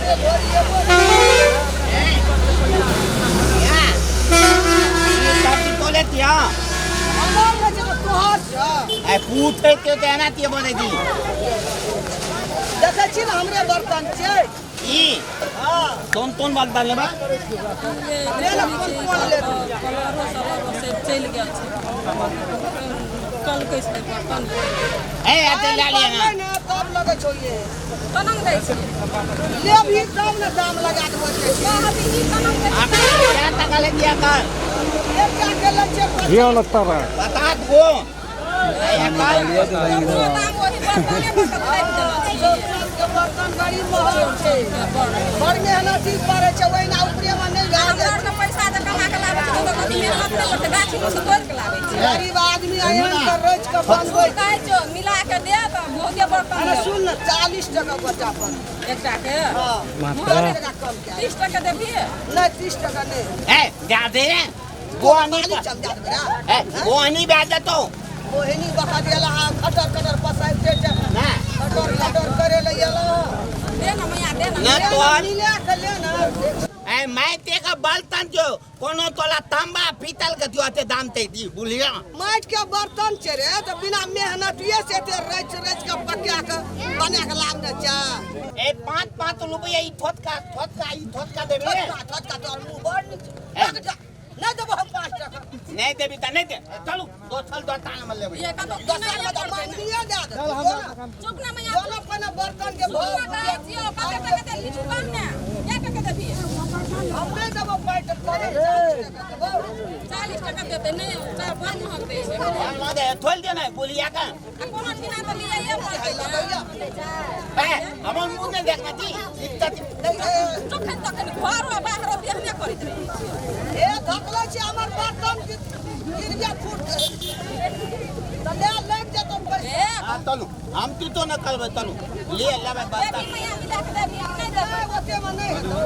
अरे घोड़ी एगो सब तोले तिया हमर रहै छै तऽ तोहर छै। ए पूछे के तो एना तिया बोले दी। देखै छी ने हमरे बर्तन छै। ई हँ कोन कोन बात डालले बा? ले ले, कोन कोन लेबै? कलरो सलरो से चलि गेल छै, कल कैसे बर्तन। ए आते ले लिया ना। ने तब लगै छौ ये। कनंग दै छै? लेबही तब ने दाम लगा देबो छै। कहबी ई कनंग दै आप क्या टका ले दिया कर? एकटा के लै छै। ये लगता रहा। बता दो ए अकाल। छै दाम ओही बर्तने पर काटि देना छै। के बर्तन बड़ी महग छै, बड़ मेहनती पड़ै छै, ओहिना ऊपरेमे नहि भए हमरा जाइ। आरके पैसा जे कमा के लाबै छै तऽ कथी मेहनत नहि करतै? गाछी से तोड़ि के लाबै छै। गरीब आदमी एहन के रचि के बनबै। कहै छौ मिला के दे तऽ बहुते बर्तन अरे लेबै। सुन ने, 40 टका गोटा पर। एकटा के? हँ। मात्रा। 10 टका कम कए। 30 टका देबही? नहि, 30 टका नहि। ए जा दे रे गोनी। खाली चल जा देबै रे। ए गोनी बेच तो। मोहिनी बका देला आ खटर खटर पसाइते छै। ना। खटर खटर करे ले एला। दे ने मैया, दे ने। ना तो मिला के ले ना। ए मैं ते का बर्तन जो कोनो तोला तांबा पीतल के दियो ते दाम ते दी बुलिया। माटि के बर्तन छै रे, तऽ बिना मेहनतिये से एते रचि रचि के पका के बना के लाबने छै। ए 5 5 रुपया ई थोतका थोतका ई थोतका देबे। छोटका छोटका तोहर मुँह बड़ नीक छौ। ए। नहि देबो हम 5 टका। नहीं देबी त नहीं दे, चलू दोसर दोतान में लेबै। ये कतौ दोसर मे तऽ मांगनिये दए देतौ। चुप ना मैया। दोनो पहिने बर्तन के भाव। चुप ना कहै छियौ, कते टका देलही? चुप ने, कै टका देबही? हम नहि देबो 5 टका, 40 टका देबो। 40 टका देतै नहि, बड़ महग दै छै। हम दे थोल दे ना बुलिया का। आ कोनो ठिना तऽ लियाइए पड़तै लगैया। ने। ए हमर मुंह नहीं देखना थी इतना। तखन तखन घरो बाहरो तेहने करैत रहै छै। हे धकलै छै हमर बर्तन गिर गया फूट तऽ ले लागि जेतौ पैसा। ए हां तलू हम तू तो न करबे, तलू ले लेबै बर्तन। देबही मैया? मिला के देबही? हम नहि देबै। नहि, ओतेमे नहि हेतौ।